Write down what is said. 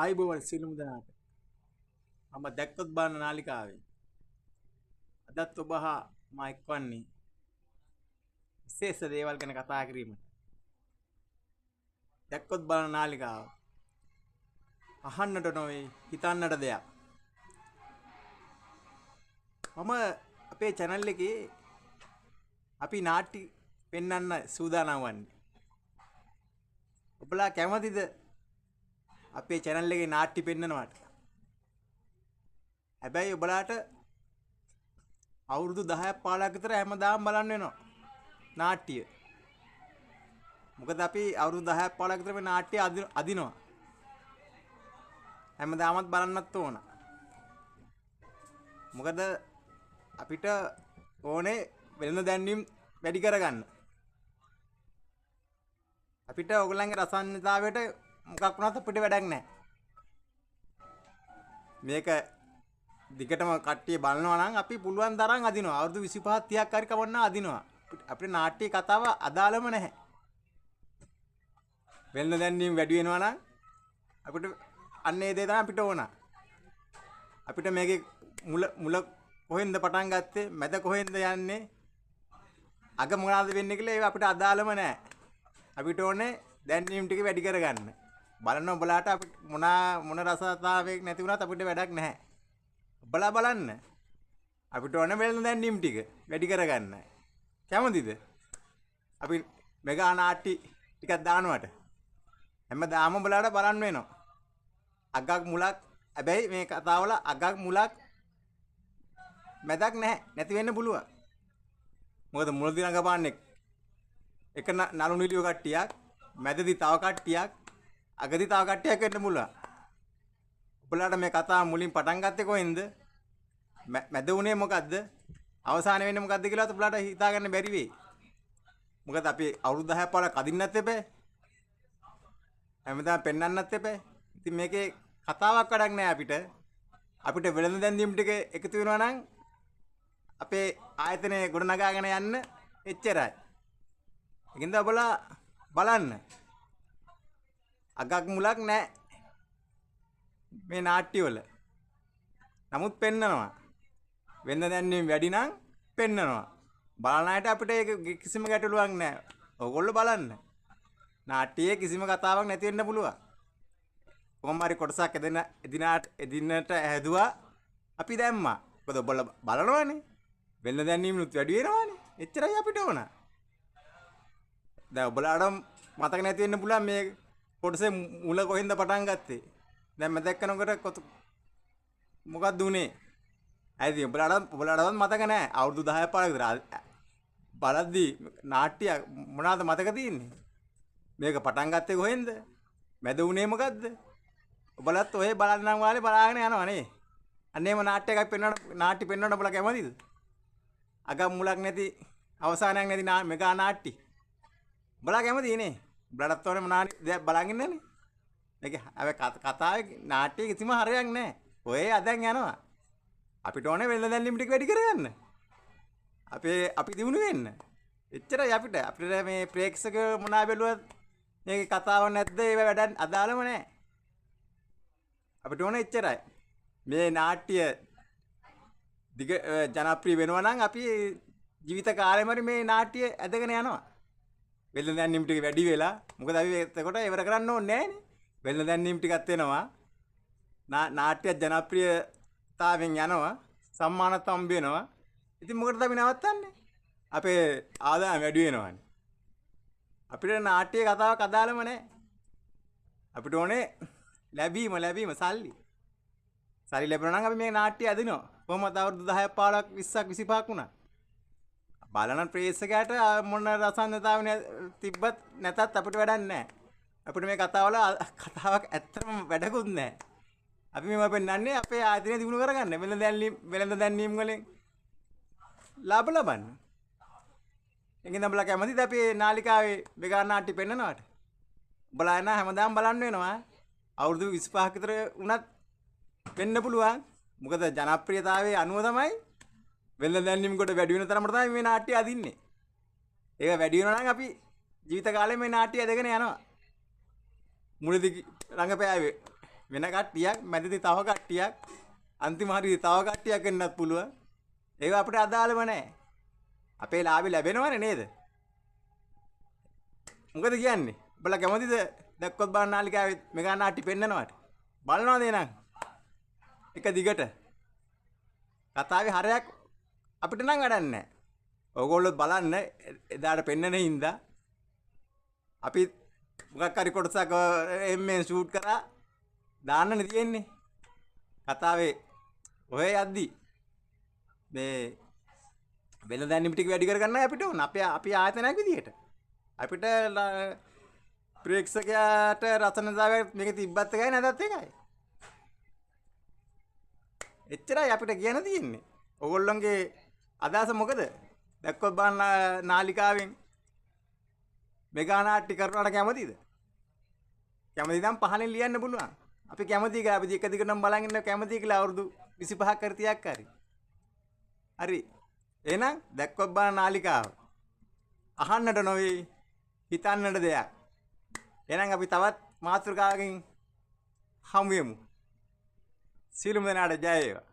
ආයුබෝවන් සියලුම දෙනාට. මම දැක්කොත් බලන නාලිකාවේ අදත් ඔබ හා මා එක්වන්නේ විශේෂ දේවල් ගැන කතා කිරීමට. දැක්කොත් බලන නාලිකාව අහන්නට නොවේ හිතන්නට දෙයක්. මම අපේ චැනල් එකේ අපි නාට්‍ය පෙන්වන්න සූදානම් වන්නේ. ඔබලා කැමතිද අපේ චැනල් එකේ නාට්‍ය පෙන්නනවට? හැබැයි ඔබලාට අවුරුදු 10ක් 15ක් විතර හැමදාම බලන්න වෙනවා නාට්‍ය. මොකද අපි අවුරුදු 10ක් 15ක් විතර මේ නාට්‍ය අදිනවා. හැමදාමත් බලන්නත් ඕන. මොකද අපිට ඕනේ වෙළඳ දැන්වීම් වැඩි කරගන්න. අපිට ඔයගොල්ලන්ගේ රසායනතාවයට මොකක් වුණත් අපිට වැඩක් නැහැ. මේක දිගටම කට්ටිය බලනවා නම් අපි පුළුවන් තරම් අදිනවා. අවුරුදු 25 30ක් හරි කවන්නා අදිනවා. අපිට නාට්‍ය කතාව අදාළම නැහැ. වෙළඳ දැන්වීම් වැඩි වෙනවා නම් අපිට අන්න ඒ දේ තමයි අපිට ඕන. අපිට මේකේ මුල මුල කොහෙන්ද පටන් ගත්තේ, මැද කොහෙන්ද යන්නේ, අග මොනවාද වෙන්නේ කියලා ඒවා අපිට අදාළම නැහැ. අපිට ඕනේ දැන්වීම් ටික වැඩි කරගන්න. බලන ඔබලාට අපිට මොන රසතාවයක් නැති වුණත් අපිට වැඩක් නැහැ. ඔබලා බලන්න. අපිට ඕනේ වෙළඳ දැන්වීම් ටික වැඩි කරගන්න. කැමතිද? අපි මෙගා නාට්‍ය ටිකක් දානවට හැමදාම ඔබලාට බලන්න වෙනවා. අගක් මුලක්, හැබැයි මේ කතාවල අගක් මුලක් මැදක් නැහැ. නැති වෙන්න පුළුවන්. මොකද මුලදී රඟපාන්නේ එක නළු නිළියෝ කට්ටියක්, මැදදී තව කට්ටියක්, අගදී තව කට්ටියක් වෙන්න පුළුවන්. ඔබලාට මේ කතාව මුලින් පටන් ගත්තේ කොහෙන්ද? මැද උනේ මොකද්ද? අවසාන වෙන්නේ මොකද්ද කියලා ඔබලාට හිතා ගන්න බැරි වෙයි. මොකද අපි අවුරුදු 10ක් 15ක් අදින්නත් එපා. හැමදාම පෙන්වන්නත් එපා. ඉතින් මේකේ කතාවක් වැඩක් නෑ අපිට. අපිට වෙළඳ දැන්වීම් ටික එකතු වෙනවා නම් අපේ ආයතනය ගොඩ නගාගෙන යන්න එච්චරයි. ඒකින්ද ඔබලා බලන්න. අගක් මුලක් නෑ මේ නාට්‍ය වල. නමුත් පෙන්නනවා. වෙළඳ දැන්වීම් වැඩි නම් පෙන්නනවා. බලන අයට අපිට ඒක කිසිම ගැටලුවක් නෑ. ඔයගොල්ලෝ බලන්න. නාට්‍යයේ කිසිම කතාවක් නැති වෙන්න පුළුවන්. කොහොම හරි කොටසක් එදිනට හැදුවා අපි දැම්මා. මොකද ඔබලා බලනවනේ. වෙළඳ දැන්වීමනුත් වැඩි වෙනවනේ. එච්චරයි අපිට ඕන. දැන් ඔබලාට මතක නැති වෙන්න පුළුවන් මේ කොටසේ මුල කොහෙන්ද පටන් ගත්තේ. දැන් මතක් කරනකොට මොකක්ද උනේ? ඇයි ඉතින් ඔබලාටවත් මතක නෑ. අවුරුදු 10ක් 15ක් විතර බලද්දි නාට්‍ය මොනවාද මතක තියෙන්නේ? මේක පටන් ගත්තේ කොහෙන්ද? මැද උනේ මොකද්ද? ඔබලත් ඔය බලන්නම් වාලේ බලාගෙන යනවා නේ. අන්න එහෙම නාට්‍ය එකක් පෙන්වන්න, නාට්‍ය පෙන්වන්න ඔබලා කැමතිද? අගක් මුලක් නැති අවසානයක් නැති මෙගා නාට්‍ය. ඔබලා කැමති නේ? ඔබලටත් ඕනේ මොනවා දෙයක් බලන් ඉන්නනේ. මේක හැබැයි කතාවේ නාට්‍යයේ කිසිම හරයක් නැහැ. ඔය අදන් යනවා. අපිට ඕනේ වෙළඳ දැන්වීම් ටික වැඩි කරගන්න. අපි දිනු වෙන්න. එච්චරයි අපිට. අපිට මේ ප්‍රේක්ෂක මොනවා බැලුවත් මේකේ කතාවක් නැද්ද ඒව වැඩ අදාළම නැහැ. අපිට ඕනේ එච්චරයි. මේ නාට්‍ය දිග ජනප්‍රිය වෙනවා නම් අපි ජීවිත කාලෙම හරි මේ නාට්‍ය ඇදගෙන යනවා. වෙළඳ දැන්වීම් ටික වැඩි වෙලා මොකද අපි එතකොට ඉවර කරන්න ඕනේ නෑනේ. වෙළඳ දැන්වීම් ටිකක් වෙනවා. නාට්‍ය ජනප්‍රියතාවෙන් යනවා. සම්මානත් හම්බ වෙනවා. ඉතින් මොකටද අපි නවත්තන්නේ? අපේ ආදායම වැඩි වෙනවනේ. අපිට නාට්‍ය කතාවක් අදාළම නෑ. අපිට ඕනේ ලැබීම ලැබීම සල්ලි. සල්ලි ලැබුණා නම් අපි මේ නාට්‍ය අදිනවා. කොහොමද අවුරුදු 10ක් 15ක් 20ක් 25ක් වුණා. බලන ප්‍රේක්ෂකයාට මොන රසන්නතාව තිබ්බත් නැතත් අපිට වැඩක් නෑ. අපිට මේ කතාවල කතාවක් ඇත්තටම වැඩකුත් නෑ. අපි මේවා පෙන්නන්නේ අපේ ආයතනය දිනු කරගන්න. වෙළඳ දැන්වීම් වලින් ලාභ ලබන්න. ඒකෙන් ඔබලා කැමතිද අපේ නාලිකාවේ මෙගා නාට්‍ය පෙන්නනවට? ඔබලා එන හැමදාම බලන්න වෙනවා. අවුරුදු 25ක් විතර වුණත් වෙන්න පුළුවන්. මොකද ජනප්‍රියතාවයේ අනුව තමයි වෙළඳ දැන්වීම් කොට වැඩි වෙන තරමට තමයි මේ නාට්‍ය අදින්නේ. ඒක වැඩි වෙනවා නම් අපි ජීවිත කාලෙම මේ නාට්‍ය ඇදගෙන යනවා. මුලදී රංගපෑවේ වෙන කට්ටියක්, මැදදී තව කට්ටියක්, අන්තිම හරිය තව කට්ටියක් වෙන්නත් පුළුවන්. ඒවා අපිට අදාළම නෑ. අපේ ලාභي ලැබෙනවනේ නේද? මොකද කියන්නේ? ඔබලා කැමතිද දැක්කොත් බලන නාලිකාවේ මෙගා නාට්‍ය පෙන්නනවට? බලනවද එහෙනම්? එක දිගට. කතාවේ හරයක් අපිට නම් වැඩක් නෑ. ඔයගොල්ලොත් බලන්න එදාට පෙන්නන හින්දා අපි මොකක් හරි කොටසක් එම්මෙන් ෂූට් කරා දාන්නනේ තියෙන්නේ. කතාවේ ඔය යද්දි මේ වෙන දැනීම් ටික වැඩි කරගන්නයි අපිට ඕන. අපේ අපි ආයතනයක් විදියට. අපිට ප්‍රේක්ෂකයාට රසනතාවයක් මේක තිබ්බත් එකයි නැතත් එකයි. එච්චරයි අපිට කියන්න තියෙන්නේ. ඔයගොල්ලන්ගේ අදහස මොකද? දැක්කොත් බලන්න නාලිකාවෙන් මෙගා නාට්‍ය කරනවට කැමතිද? කැමති නම් පහලින් ලියන්න පුළුවන්. අපි කැමති කියලා අපි එක දිගටම බලන් ඉන්න කැමති කියලා අවුරුදු 25ක් හරි 30ක් හරි. හරි. එහෙනම් දැක්කොත් බලන නාලිකාව අහන්නට නොවේ හිතන්නට දෙයක්. එහෙනම් අපි තවත් මාතෘකාවකින් හමු වෙමු. සියලුම දෙනාට ජය වේවා.